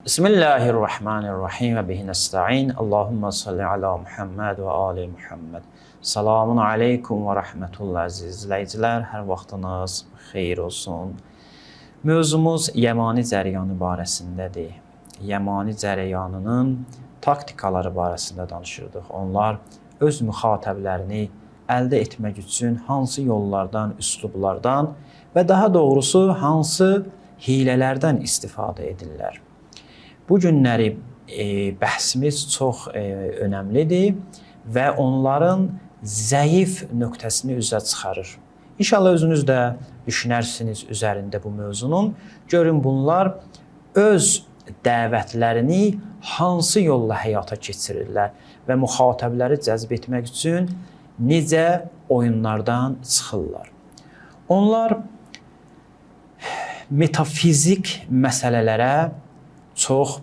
Bismillahirrahmanirrahim və bihi nəsta'in. Allahumma salli ala Muhammed və ali Muhammed. Salamun aleykum və rəhmətullah əziz izləyicilər. Hər vaxtınız xeyir olsun. Mövzumuz Yəmani cərəyanı barəsindədir. Yəmani cərəyanının taktikaları barəsində danışırdıq. Onlar öz müxatəblərini əldə etmək üçün hansı yollardan, üslublardan və daha doğrusu hansı hilələrdən istifadə edirlər. Bu günləri bəhsimiz çox önəmlidir və onların zəif nöqtəsini üzə çıxarır. İnşallah özünüz də düşünərsiniz üzərində bu mövzunun. Görün bunlar öz dəvətlərini hansı yolla həyata keçirirlər və müxatəbləri cəzb etmək üçün necə oyunlardan çıxırlar. Onlar metafizik məsələlərə çox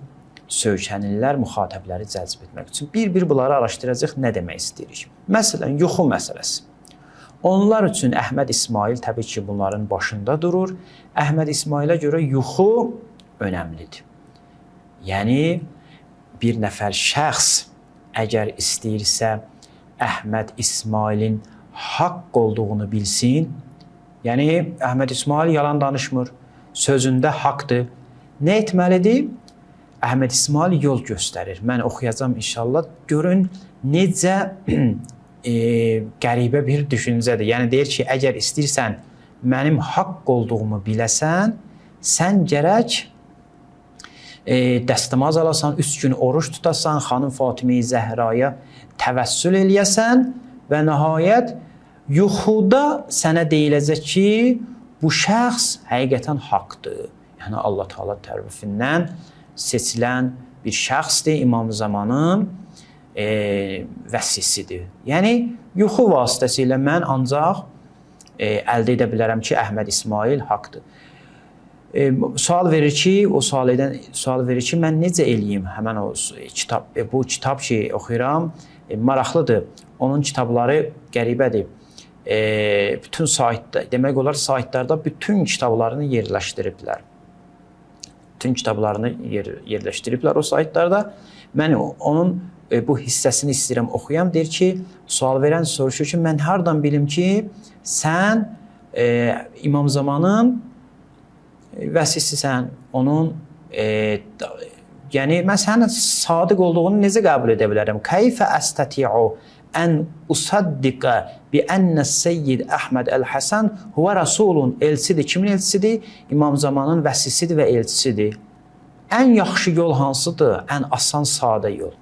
söykənirlər müxatəbləri cəzb etmək üçün. Bir-bir bunları araşdıracaq, nə demək istəyirik. Məsələn, yuxu məsələsi. Onlar üçün Əhməd İsmail təbii ki, bunların başında durur. Əhməd İsmailə görə yuxu önəmlidir. Yəni, bir nəfər şəxs əgər istəyirsə Əhməd İsmailin haqq olduğunu bilsin, yəni Əhməd İsmail yalan danışmır, sözündə haqdır. Nə etməlidir? Əhməd İsmail yol göstərir. Mən oxuyacağam inşallah. Görün necə qəribə bir düşüncədir. Yəni deyir ki, əgər istəyirsən mənim haqq olduğumu biləsən, sən gərək dəstəmaz alasan, 3 gün oruç tutasan, xanım Fatimə-i Zəhraya təvəssül eləyəsən və nəhayət yuxuda sənə deyiləcək ki, bu şəxs həqiqətən haqdır. Yəni Allah Teala tərəfindən seçilən bir şəxsdir, İmam Zamanın vəsisidir. Yəni yuxu vasitəsilə mən ancaq əldə edə bilərəm ki, Əhməd İsmail haqdır. Sual verir ki, o sual edən sual verir ki, mən necə eləyim? Həmən o kitab, bu kitab ki oxuyuram, maraqlıdır. Onun kitabları qəribədir. Bütün saytda, demək olar saytlarda bütün kitablarını yerləşdiriblər. Bütün kitablarını yerləşdiriblər o saytlarda. Mən onun bu hissəsini istəyirəm oxuyam. Deyir ki, sual verən soruşur ki, mən hardan bilim ki, sən İmam Zamanın vəsisisən, onun yəni mən sənin sadiq olduğunu necə qəbul edə bilərəm? Keyfə əstəti'u ən usaddiqa bi enne Seyyid Əhməd Əl-Həsən huvə rəsulun, elçidir. Kimin elçisidir? İmam Zamanın vəsisidir və elçisidir. Ən yaxşı yol hansıdır? Ən asan, sadə yol.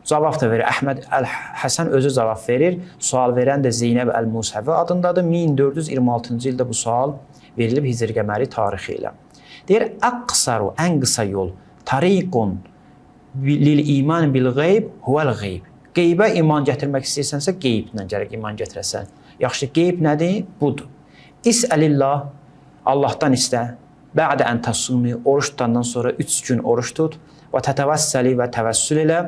Cavab da verir. Əhməd Əl-Həsən özü cavab verir. Sual verən də Zeynəb Əl-Musəvi adındadır. 1426-cı ildə bu sual verilib Hicri qəməri tarixi ilə. Deyir, əqsaru, ən qısa yol, tariqun lil iman bil qeyb huvel qeyb. Qeybə iman gətirmək istəyirsənsə, qeyblə gərək iman gətirəsən. Yaxşı, qeyb nədir? Budur. İsəlillah, Allahdan istə. Bə'də ən təsumi, oruç tutandan sonra 3 gün oruç tut. Və tətəvəssäli və təvəssül elə.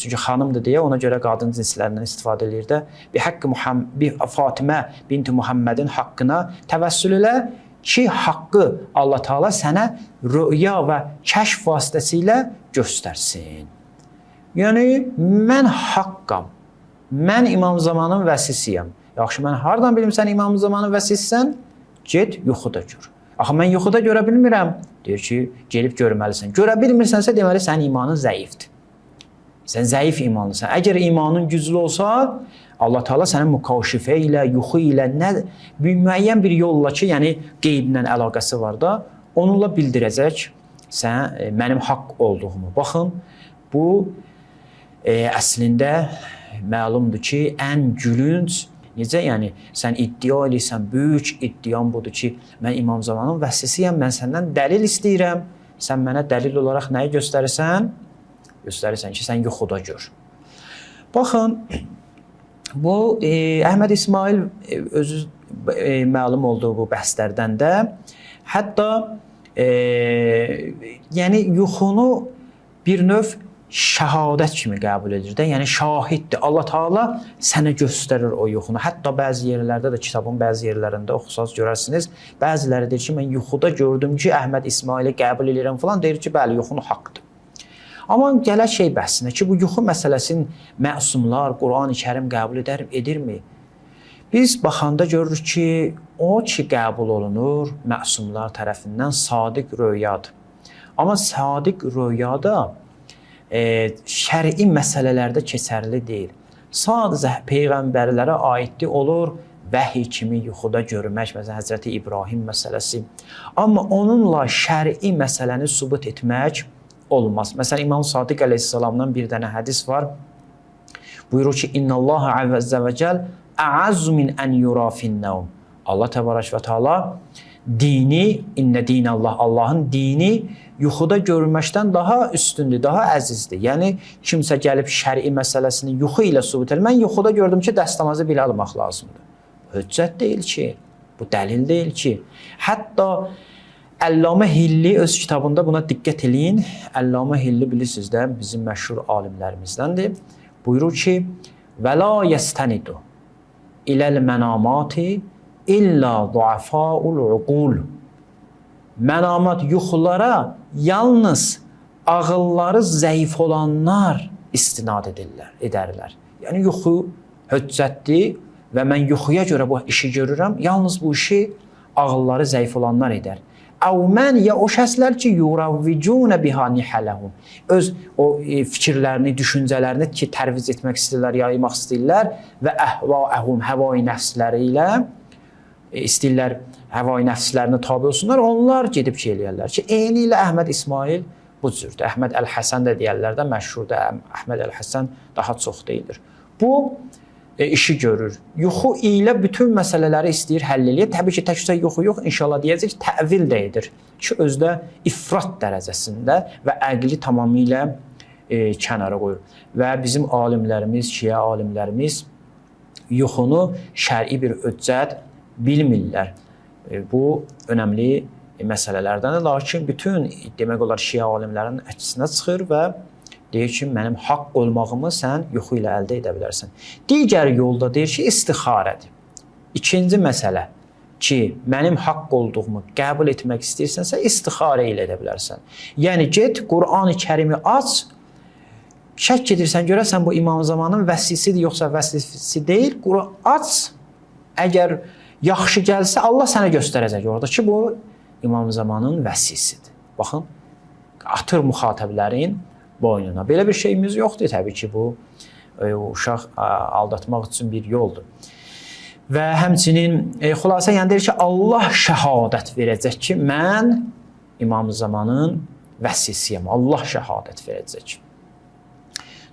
Çünki xanımdır deyə ona görə qadın cinslərindən istifadə eləyir də. Bi haqqı Muhammed, Fatimə binti Muhammedin haqqına təvəssül elə ki, haqqı Allah Teala sənə rüya və kəşf vasitəsilə göstərsin. Yəni, mən haqqam, mən İmam Zamanın vəsisiyəm. Yaxşı, mən hardan bilim sən İmam Zamanın vəsisisən? Get, yuxuda gör. Axı, mən yuxuda görə bilmirəm. Deyir ki, gelib görməlisən. Görə bilmirsənsə, deməli, sənin imanın zəifdir. Sən zəif imanlısan. Əgər imanın güclü olsa, Allah Teala sənin mükaşifə ilə, yuxu ilə, nə, müəyyən bir yolla ki, yəni qeyblə əlaqəsi var da, onunla bildirəcək sən mənim haqq olduğumu. Baxın, bu əslində məlumdur ki, ən gülünc, necə yəni sən iddia eləyirsən, böyük iddian budur ki, mən İmam Zamanın vəsisiyəm, mən səndən dəlil istəyirəm. Sən mənə dəlil olaraq nəyi göstərirsən? Göstərirsən ki, sən yuxuda gör. Baxın, bu Əhməd İsmail özü məlum oldu bu bəhslərdən də. Hətta yəni yuxunu bir növ şəhadət kimi qəbul edir də. Yəni şahiddir. Allah Taala sənə göstərir o yuxunu. Hətta bəzi yerlərdə də kitabın bəzi yerlərində oxusaz görərsiniz. Bəziləri deyir ki, mən yuxuda gördüm ki, Əhməd İsmaili qəbul edirəm falan. Deyir ki, bəli, yuxun haqqdır. Amma gələk şey bəhsinə ki, bu yuxu məsələsini məsumlar Qurani Kərim qəbul edər, edirmi? Biz baxanda görürük ki, o ki qəbul olunur məsumlar tərəfindən sadiq röyadır. Amma sadiq röyada şər'i məsələlərdə keçərli deyil. Sadəcə peyğəmbərlərə aiddir olur vəhiy kimi yuxuda görmək, məsələn Həzrəti İbrahim məsələsi. Amma onunla şər'i məsələni sübut etmək olmaz. Məsələn İmam Sadiq əleyhissalamdan bir dənə hədis var. Buyurur ki, İnnallaha əzzə və cəl ə'azzu min ən yura fin-nəvm. Allah təbarək və təala dini, innə dinəllah, Allahın dini yuxuda görünməkdən daha üstündür, daha əzizdir. Yəni kimsə gəlib şər'i məsələsini yuxu ilə sübut edir. Mən yuxuda gördüm ki, dəstəmazı belə almaq lazımdır. Hüccət deyil ki, bu dəlil deyil ki. Hətta Əllamə Hilli öz kitabında buna diqqət eləyin. Əllamə Hilli bilirsiniz də bizim məşhur alimlərimizdəndir. Buyurur ki: "Və la yestənidu iləl mənamati illa duafaul uqul." Mənamat yuxulara yalnız ağılları zəif olanlar istinad edirlər, edərlər. Yəni yuxu höccətdir və mən yuxuya görə bu işi görürəm. Yalnız bu işi ağılları zəif olanlar edər. Əv mən ya o şəxslər ki yuravvicuna biha nihalahum. Öz o fikirlərini, düşüncələrini ki tərviz etmək istəyirlər, yaymaq istəyirlər və əhvaəhum həvai nəfsləri ilə istəyirlər həvai nəfslərinə tabe olsunlar. Onlar gedib şey eləyərlər ki, eyni ilə Əhməd İsmail bu cürdür. Əhməd Əl-Həsən də deyərlər də məşhurdur. Əhməd Əl-Həsən daha çox deyilir. Bu işi görür. Yuxu ilə bütün məsələləri istəyir həll eləyir. Təbii ki, təkcə yuxu yox, inşallah deyəcək təvil də edir. Ki özdə ifrat dərəcəsində və əqli tamamilə kənara qoyur. Və bizim alimlərimiz, şiə alimlərimiz yuxunu şər'i bir hüccət bilmirlər. Bu önəmli məsələlərdəndir. Lakin bütün demək olar şiə alimlərinin əksinə çıxır və deyir ki, mənim haqq olmağımı sən yuxu ilə əldə edə bilərsən. Digər yolda deyir ki, istixarədir. İkinci məsələ ki, mənim haqq olduğumu qəbul etmək istəyirsənsə, istixarə ilə edə bilərsən. Yəni get Qurani Kərimi aç, şək edirsən, görəsən bu İmam Zamanın vəsisidir yoxsa vəsisi deyil. Quran aç, əgər yaxşı gəlsə Allah sənə göstərəcək orada ki, bu İmam Zamanın vəsisidir. Baxın, atır müxatəblərin boynuna. Belə bir şeyimiz yoxdur təbii ki, bu uşaq aldatmaq üçün bir yoldur. Və həmçinin xülasə yəni deyir ki, Allah şəhadət verəcək ki, mən İmam Zamanın vəsisiyəm. Allah şəhadət verəcək.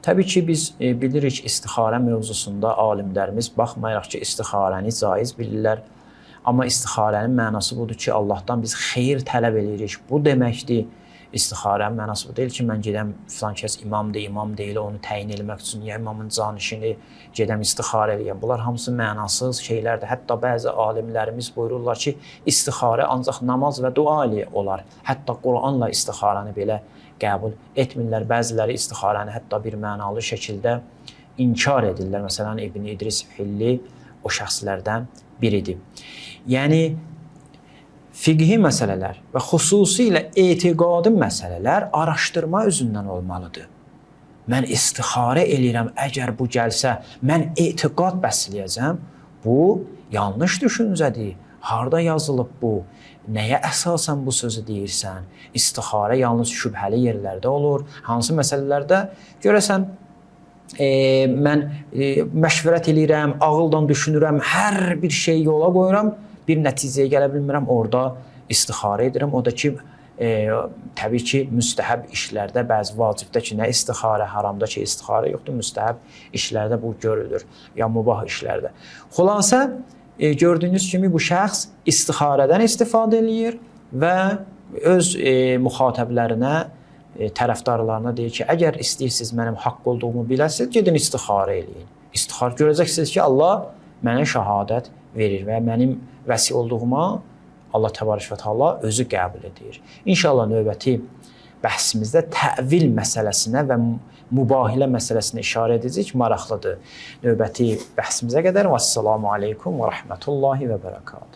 Təbii ki, biz bilirik istixarə mövzusunda alimlərimiz baxmayaraq ki, istixarəni caiz bilirlər. Amma istixarənin mənası budur ki, Allahdan biz xeyir tələb eləyirik. Bu deməkdir. İstixarənin mənası bu deyil ki, mən gedəm filan kəs imamdır, imam deyil, onu təyin eləmək üçün ya imamın canişini gedəm istixarə eləyəm. Bunlar hamısı mənasız şeylərdir. Hətta bəzi alimlərimiz buyururlar ki, istixarə ancaq namaz və dua ilə olar. Hətta Quranla istixarəni belə qəbul etmirlər. Bəziləri istixarəni hətta bir mənalı şəkildə inkar edirlər. Məsələn, İbn İdris Hilli o şəxslərdən biridir. Yəni fiqhi məsələlər və xüsusilə etiqadi məsələlər araşdırma üzündən olmalıdır. Mən istixarə eləyirəm, əgər bu gəlsə, mən etiqad bəsləyəcəm. Bu yanlış düşüncədir. Harda yazılıb bu? Nəyə əsasən bu sözü deyirsən? İstixarə yalnız şübhəli yerlərdə olur. Hansı məsələlərdə? Görəsən, mən məşvərət eləyirəm, ağıldan düşünürəm, hər bir şeyi yola qoyuram, bir nəticəyə gələ bilmirəm, orada istixarə edirəm. O da ki, təbii ki, müstəhəb işlərdə, bəzi vacibdə ki, nə istixarə, haramda ki, istixarə yoxdur, müstəhəb işlərdə bu görülür, ya mubah işlərdə. Xülasə, gördüyünüz kimi bu şəxs istixarədən istifadə eləyir və öz müxatəblərinə, tərəfdarlarına deyir ki, əgər istəyirsiniz mənim haqq olduğumu biləsiniz, gedin istixarə eləyin. İstixarə görəcəksiniz ki, Allah mənə şəhadət verir və mənim vəsi olduğuma Allah Təbarək və Teala özü qəbul edir. İnşallah növbəti bəhsimizdə təvil məsələsinə və mübahilə məsələsinə işarə edəcəyik. Maraqlıdır. Növbəti bəhsimizə qədər vəssalamu aleykum və rəhmətullahi və bərəkatuhu.